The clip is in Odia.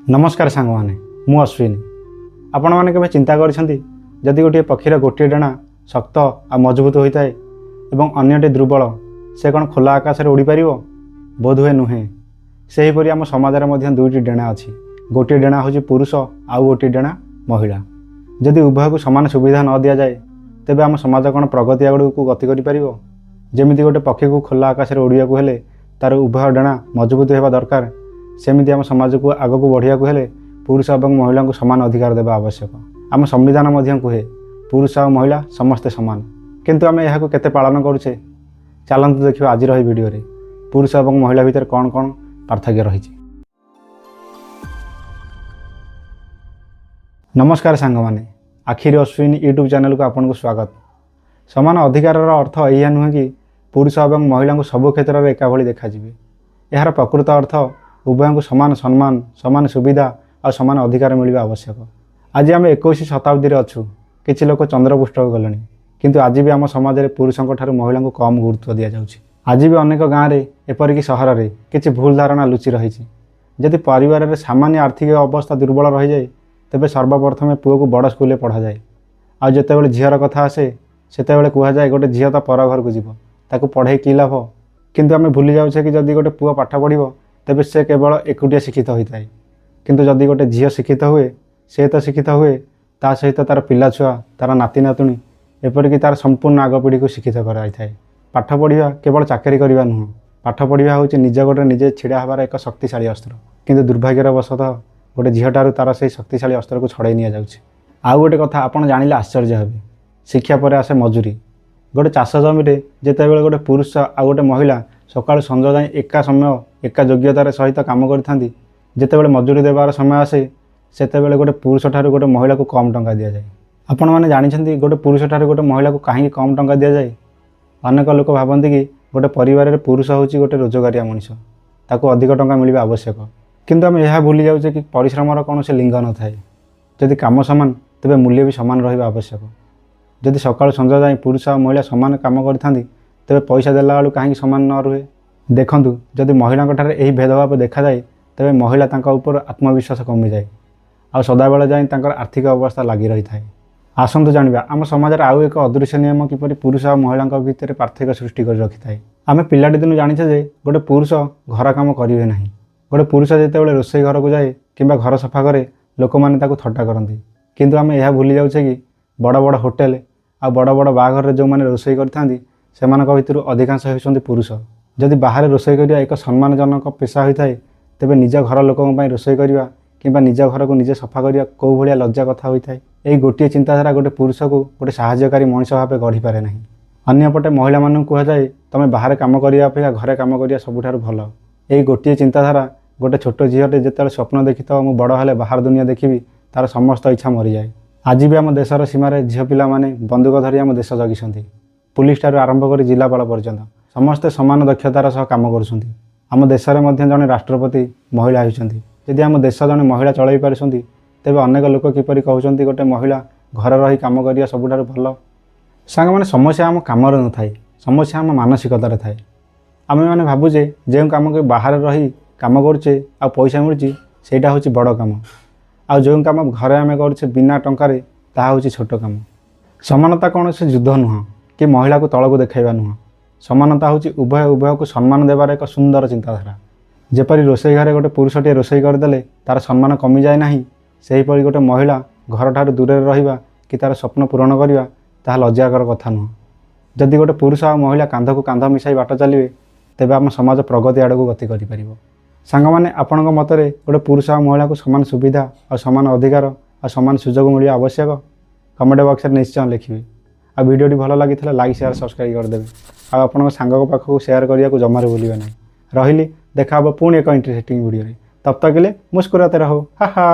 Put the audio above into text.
ନମସ୍କାର ସାଙ୍ଗମାନେ, ମୁଁ ଅଶ୍ୱିନୀ। ଆପଣମାନେ କେବେ ଚିନ୍ତା କରିଛନ୍ତି, ଯଦି ଗୋଟିଏ ପକ୍ଷୀର ଗୋଟିଏ ଡେଣା ଶକ୍ତ ଆଉ ମଜବୁତ ହୋଇଥାଏ ଏବଂ ଅନ୍ୟଟି ଦୁର୍ବଳ, ସେ କ'ଣ ଖୋଲା ଆକାଶରେ ଉଡ଼ିପାରିବ? ବୋଧହୁଏ ନୁହେଁ। ସେହିପରି ଆମ ସମାଜରେ ମଧ୍ୟ ଦୁଇଟି ଡେଣା ଅଛି। ଗୋଟିଏ ଡେଣା ହେଉଛି ପୁରୁଷ, ଆଉ ଗୋଟିଏ ଡେଣା ମହିଳା। ଯଦି ଉଭୟକୁ ସମାନ ସୁବିଧା ନ ଦିଆଯାଏ, ତେବେ ଆମ ସମାଜ କ'ଣ ପ୍ରଗତି ଆଡ଼କୁ ଗତି କରିପାରିବ? ଯେମିତି ଗୋଟେ ପକ୍ଷୀକୁ ଖୋଲା ଆକାଶରେ ଉଡ଼ିବାକୁ ହେଲେ ତା'ର ଉଭୟ ଡେଣା ମଜବୁତ ହେବା ଦରକାର, ସେମିତି ଆମ ସମାଜକୁ ଆଗକୁ ବଢ଼ିବାକୁ ହେଲେ ପୁରୁଷ ଏବଂ ମହିଳାଙ୍କୁ ସମାନ ଅଧିକାର ଦେବା ଆବଶ୍ୟକ। ଆମ ସମ୍ବିଧାନ ମଧ୍ୟ କୁହେ, ପୁରୁଷ ଆଉ ମହିଳା ସମସ୍ତେ ସମାନ। କିନ୍ତୁ ଆମେ ଏହାକୁ କେତେ ପାଳନ କରୁଛେ? ଚାଲନ୍ତୁ ଦେଖିବା ଆଜିର ଏହି ଭିଡ଼ିଓରେ ପୁରୁଷ ଏବଂ ମହିଳା ଭିତରେ କ'ଣ କ'ଣ ପାର୍ଥକ୍ୟ ରହିଛି। ନମସ୍କାର ସାଙ୍ଗମାନେ, ଆଖିରେ ଅଶ୍ୱିନୀ ୟୁଟ୍ୟୁବ୍ ଚ୍ୟାନେଲକୁ ଆପଣଙ୍କୁ ସ୍ୱାଗତ। ସମାନ ଅଧିକାରର ଅର୍ଥ ଏଇଆ ନୁହେଁ କି ପୁରୁଷ ଏବଂ ମହିଳାଙ୍କୁ ସବୁ କ୍ଷେତ୍ରରେ ଏକା ଭଳି ଦେଖାଯିବେ। ଏହାର ପ୍ରକୃତ ଅର୍ଥ ଉଭୟଙ୍କୁ ସମାନ ସମ୍ମାନ, ସମାନ ସୁବିଧା ଆଉ ସମାନ ଅଧିକାର ମିଳିବା ଆବଶ୍ୟକ। ଆଜି ଆମେ 21 ଶତାବ୍ଦୀରେ ଅଛୁ। କିଛି ଲୋକ ଚନ୍ଦ୍ରପୃଷ୍ଠକୁ ଗଲେଣି, କିନ୍ତୁ ଆଜି ବି ଆମ ସମାଜରେ ପୁରୁଷଙ୍କ ଠାରୁ ମହିଳାଙ୍କୁ କମ୍ ଗୁରୁତ୍ୱ ଦିଆଯାଉଛି। ଆଜି ବି ଅନେକ ଗାଁରେ, ଏପରିକି ସହରରେ କିଛି ଭୁଲ ଧାରଣା ଲୁଚି ରହିଛି। ଯଦି ପରିବାରରେ ସାମାନ୍ୟ ଆର୍ଥିକ ଅବସ୍ଥା ଦୁର୍ବଳ ରହିଯାଏ, ତେବେ ସର୍ବପ୍ରଥମେ ପୁଅକୁ ବଡ଼ ସ୍କୁଲରେ ପଢ଼ାଯାଏ। ଆଉ ଯେତେବେଳେ ଝିଅର କଥା ଆସେ, ସେତେବେଳେ କୁହାଯାଏ, ଗୋଟେ ଝିଅ ତ ପର ଘରକୁ ଯିବ, ତାକୁ ପଢ଼େଇ କି ଲାଭ? କିନ୍ତୁ ଆମେ ଭୁଲି ଯାଉଛେ କି ଯଦି ଗୋଟେ ପୁଅ ପାଠ ପଢ଼ିବ, ତେବେ ସେ କେବଳ ଏକୁଟିଆ ଶିକ୍ଷିତ ହୋଇଥାଏ। କିନ୍ତୁ ଯଦି ଗୋଟେ ଝିଅ ଶିକ୍ଷିତ ହୁଏ, ସେ ତ ଶିକ୍ଷିତ ହୁଏ, ତା ସହିତ ତା'ର ପିଲା ଛୁଆ, ତା'ର ନାତି ନାତୁଣୀ, ଏପରିକି ତା'ର ସମ୍ପୂର୍ଣ୍ଣ ଆଗ ପିଢ଼ିକୁ ଶିକ୍ଷିତ କରାଇଥାଏ। ପାଠ ପଢ଼ିବା କେବଳ ଚାକିରି କରିବା ନୁହଁ। ପାଠ ପଢ଼ିବା ହେଉଛି ନିଜ ଗୋଡ଼ରେ ନିଜେ ଛିଡ଼ା ହେବାର ଏକ ଶକ୍ତିଶାଳୀ ଅସ୍ତ୍ର। କିନ୍ତୁ ଦୁର୍ଭାଗ୍ୟର ବଶତଃ ଗୋଟେ ଝିଅଠାରୁ ତା'ର ସେଇ ଶକ୍ତିଶାଳୀ ଅସ୍ତ୍ରକୁ ଛଡ଼ାଇ ନିଆଯାଉଛି। ଆଉ ଗୋଟେ କଥା ଆପଣ ଜାଣିଲେ ଆଶ୍ଚର୍ଯ୍ୟ ହେବେ। ଶିକ୍ଷା ପରେ ଆସେ ମଜୁରୀ। ଗୋଟେ ଚାଷ ଜମିରେ ଯେତେବେଳେ ଗୋଟେ ପୁରୁଷ ଆଉ ଗୋଟେ ମହିଳା ସକାଳୁ ସଞ୍ଜ ଯାଏଁ ଏକା ସମୟ, ଏକା ଯୋଗ୍ୟତାର ସହିତ କାମ କରିଥାନ୍ତି, ଯେତେବେଳେ ମଜୁରୀ ଦେବାର ସମୟ ଆସେ, ସେତେବେଳେ ଗୋଟେ ପୁରୁଷ ଠାରୁ ଗୋଟେ ମହିଳାକୁ କମ୍ ଟଙ୍କା ଦିଆଯାଏ। ଆପଣମାନେ ଜାଣିଛନ୍ତି, ଗୋଟେ ପୁରୁଷ ଠାରୁ ଗୋଟେ ମହିଳାକୁ କାହିଁକି କମ୍ ଟଙ୍କା ଦିଆଯାଏ? ଅନେକ ଲୋକ ଭାବନ୍ତି କି ଗୋଟେ ପରିବାରରେ ପୁରୁଷ ହେଉଛି ଗୋଟେ ରୋଜଗାରିଆ ମଣିଷ, ତାକୁ ଅଧିକ ଟଙ୍କା ମିଳିବା ଆବଶ୍ୟକ। କିନ୍ତୁ ଆମେ ଏହା ଭୁଲି ଯାଉଛେ କି ପରିଶ୍ରମର କୌଣସି ଲିଙ୍ଗ ନଥାଏ। ଯଦି କାମ ସମାନ, ତେବେ ମୂଲ୍ୟ ବି ସମାନ ରହିବା ଆବଶ୍ୟକ। ଯଦି ସକାଳୁ ସଞ୍ଜ ଯାଏଁ ପୁରୁଷ ଆଉ ମହିଳା ସମାନ କାମ କରିଥାନ୍ତି, ତେବେ ପଇସା ଦେଲା ବେଳକୁ କାହିଁକି ସମାନ ନ ରୁହେ? ଦେଖନ୍ତୁ, ଯଦି ମହିଳାଙ୍କଠାରେ ଏହି ଭେଦଭାବ ଦେଖାଯାଏ, ତେବେ ମହିଳା ତାଙ୍କ ଉପରେ ଆତ୍ମବିଶ୍ୱାସ କମିଯାଏ ଆଉ ସଦାବେଳେ ଯାଏଁ ତାଙ୍କର ଆର୍ଥିକ ଅବସ୍ଥା ଲାଗି ରହିଥାଏ। ଆସନ୍ତୁ ଜାଣିବା ଆମ ସମାଜରେ ଆଉ ଏକ ଅଦୃଶ୍ୟ ନିୟମ କିପରି ପୁରୁଷ ଆଉ ମହିଳାଙ୍କ ଭିତରେ ପାର୍ଥକ୍ୟ ସୃଷ୍ଟି କରି ରଖିଥାଏ। ଆମେ ପିଲାଟି ଦିନୁ ଜାଣିଛେ ଯେ ଗୋଟେ ପୁରୁଷ ଘର କାମ କରିବେ ନାହିଁ। ଗୋଟେ ପୁରୁଷ ଯେତେବେଳେ ରୋଷେଇ ଘରକୁ ଯାଏ କିମ୍ବା ଘର ସଫା କରେ, ଲୋକମାନେ ତାକୁ ଥଟ୍ଟା କରନ୍ତି। କିନ୍ତୁ ଆମେ ଏହା ଭୁଲି ଯାଉଛେ କି ବଡ଼ ବଡ଼ ହୋଟେଲ ଆଉ ବଡ଼ ବଡ଼ ବାହାଘରରେ ଯେଉଁମାନେ ରୋଷେଇ କରିଥାନ୍ତି, ସେମାନଙ୍କ ଭିତରୁ ଅଧିକାଂଶ ହେଉଛନ୍ତି ପୁରୁଷ। ଯଦି ବାହାରେ ରୋଷେଇ କରିବା ଏକ ସମ୍ମାନଜନକ ପେଶା ହୋଇଥାଏ, ତେବେ ନିଜ ଘର ଲୋକଙ୍କ ପାଇଁ ରୋଷେଇ କରିବା କିମ୍ବା ନିଜ ଘରକୁ ନିଜେ ସଫା କରିବା କେଉଁ ଭଳିଆ ଲଜ୍ଜା କଥା ହୋଇଥାଏ? ଏହି ଗୋଟିଏ ଚିନ୍ତାଧାରା ଗୋଟେ ପୁରୁଷକୁ ଗୋଟେ ସାହାଯ୍ୟକାରୀ ମଣିଷ ଭାବେ ଗଢ଼ିପାରେ ନାହିଁ। ଅନ୍ୟପଟେ ମହିଳାମାନଙ୍କୁ କୁହାଯାଏ, ତୁମେ ବାହାରେ କାମ କରିବା ଅପେକ୍ଷା ଘରେ କାମ କରିବା ସବୁଠାରୁ ଭଲ। ଏହି ଗୋଟିଏ ଚିନ୍ତାଧାରା, ଗୋଟେ ଛୋଟ ଝିଅଟେ ଯେତେବେଳେ ସ୍ୱପ୍ନ ଦେଖିଥିବ ମୁଁ ବଡ଼ ହେଲେ ବାହାର ଦୁନିଆ ଦେଖିବି, ତା'ର ସମସ୍ତ ଇଚ୍ଛା ମରିଯାଏ। ଆଜି ବି ଆମ ଦେଶର ସୀମାରେ ଝିଅ ପିଲାମାନେ ବନ୍ଧୁକ ଧରି ଆମ ଦେଶ ଜଗିଛନ୍ତି। ପୁଲିସ ଠାରୁ ଆରମ୍ଭ କରି ଜିଲ୍ଲାପାଳ ପର୍ଯ୍ୟନ୍ତ ସମସ୍ତେ ସମାନ ଦକ୍ଷତାର ସହ କାମ କରୁଛନ୍ତି। ଆମ ଦେଶରେ ମଧ୍ୟ ଜଣେ ରାଷ୍ଟ୍ରପତି ମହିଳା ହେଉଛନ୍ତି। ଯଦି ଆମ ଦେଶ ଜଣେ ମହିଳା ଚଳାଇ ପାରୁଛନ୍ତି, ତେବେ ଅନେକ ଲୋକ କିପରି କହୁଛନ୍ତି ଗୋଟେ ମହିଳା ଘରେ ରହି କାମ କରିବା ସବୁଠାରୁ ଭଲ? ସାଙ୍ଗମାନେ, ସମସ୍ୟା ଆମ କାମରେ ନଥାଏ, ସମସ୍ୟା ଆମ ମାନସିକତାରେ ଥାଏ। ଆମେମାନେ ଭାବୁଛେ ଯେଉଁ କାମକୁ ବାହାରେ ରହି କାମ କରୁଛେ ଆଉ ପଇସା ମିଳୁଛି, ସେଇଟା ହେଉଛି ବଡ଼ କାମ, ଆଉ ଯେଉଁ କାମ ଘରେ ଆମେ କରୁଛେ ବିନା ଟଙ୍କାରେ, ତାହା ହେଉଛି ଛୋଟ କାମ। ସମାନତା କୌଣସି ଯୁଦ୍ଧ ନୁହଁ କି ମହିଳାକୁ ତଳକୁ ଦେଖାଇବା ନୁହଁ। ସମାନତା ହେଉଛି ଉଭୟ ଉଭୟକୁ ସମ୍ମାନ ଦେବାର ଏକ ସୁନ୍ଦର ଚିନ୍ତାଧାରା। ଯେପରି ରୋଷେଇ ଘରେ ଗୋଟେ ପୁରୁଷଟିଏ ରୋଷେଇ କରିଦେଲେ ତା'ର ସମ୍ମାନ କମିଯାଏ ନାହିଁ, ସେହିପରି ଗୋଟେ ମହିଳା ଘରଠାରୁ ଦୂରରେ ରହିବା କି ତା'ର ସ୍ୱପ୍ନ ପୂରଣ କରିବା ତାହା ଲଜ୍ଜାକର କଥା ନୁହଁ। ଯଦି ଗୋଟେ ପୁରୁଷ ଆଉ ମହିଳା କାନ୍ଧକୁ କାନ୍ଧ ମିଶାଇ ବାଟ ଚାଲିବେ, ତେବେ ଆମ ସମାଜ ପ୍ରଗତି ଆଡ଼କୁ ଗତି କରିପାରିବ। ସାଙ୍ଗମାନେ, ଆପଣଙ୍କ ମତରେ ଗୋଟେ ପୁରୁଷ ଆଉ ମହିଳାକୁ ସମାନ ସୁବିଧା ଆଉ ସମାନ ଅଧିକାର ଆଉ ସମାନ ସୁଯୋଗ ମିଳିବା ଆବଶ୍ୟକ? କମେଣ୍ଟ ବକ୍ସରେ ନିଶ୍ଚୟ ଲେଖିବେ। ଆଉ ଭିଡ଼ିଓଟି ଭଲ ଲାଗିଥିଲେ ଲାଇକ୍, ସେୟାର, ସବସ୍କ୍ରାଇବ୍ କରିଦେବେ ଆଉ ଆପଣଙ୍କ ସାଙ୍ଗଙ୍କ ପାଖକୁ ସେୟାର କରିବାକୁ ଜମାରୁ ଭୁଲିବେ ନାହିଁ। ରହିଲି, ଦେଖା ହେବ ପୁଣି ଏକ ଇଣ୍ଟରେଷ୍ଟିଂ ଭିଡ଼ିଓରେ। तब तक के लिए मुस्कुराते रहो। ହା ହା।